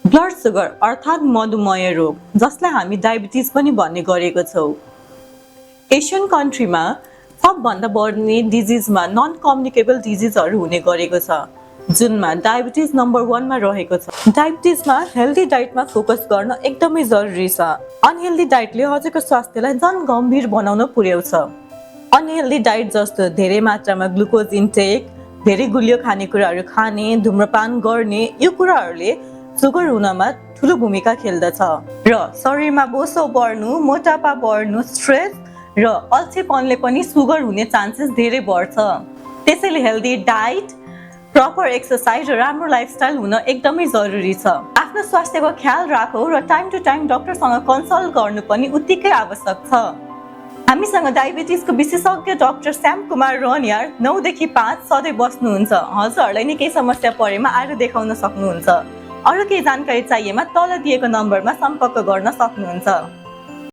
Blood sugar अर्थात् मधुमेह रोग, जसलाई हामी डायबिटिज पनि भन्ने गरेको छौँ। एसियन कन्ट्रीमा सबभन्दा बढ्ने डिजिजमा नन कम्युनिकेबल डिजिजहरू हुने गरेको छ, जुनमा डायबिटिज नम्बर 1 मा रहेको छ। डायबिटिजमा हेल्दी डाइटमा फोकस गर्न एकदमै जरुरी छ। अनहेल्दी डाइटले हजुरको स्वास्थ्यलाई झन् गम्भीर बनाउन पुर्याउँछ। अनहेल्दी डाइट जस्तो धेरै मात्रामा ग्लुकोज इन्टेक, धेरै गुलियो खानेकुराहरू खाने, धूम्रपान गर्ने, यो कुराहरूले सुगर हुनमा ठुलो भूमिका खेल्दछ र शरीरमा बोसो बढ्नु, मोटापा बढ्नु, स्ट्रेस र अल्छेपनले पनि सुगर हुने चान्सेस धेरै बढ्छ। त्यसैले हेल्दी डाइट, प्रपर एक्सरसाइज र राम्रो लाइफस्टाइल हुन एकदमै जरुरी छ। आफ्नो स्वास्थ्यको ख्याल राखौ र टाइम टु टाइम डाक्टरसँग कन्सल्ट गर्नु पनि उत्तिकै आवश्यक छ। हामीसँग डायबिटिजको विशेषज्ञ डाक्टर श्याम कुमार रनियार 9 देखि 5 सधैँ बस्नुहुन्छ। हजुरहरूलाई नै केही समस्या परेमा आएर देखाउन सक्नुहुन्छ। अरू केही जानकारी चाहिएमा तल दिएको नम्बरमा सम्पर्क गर्न सक्नुहुन्छ।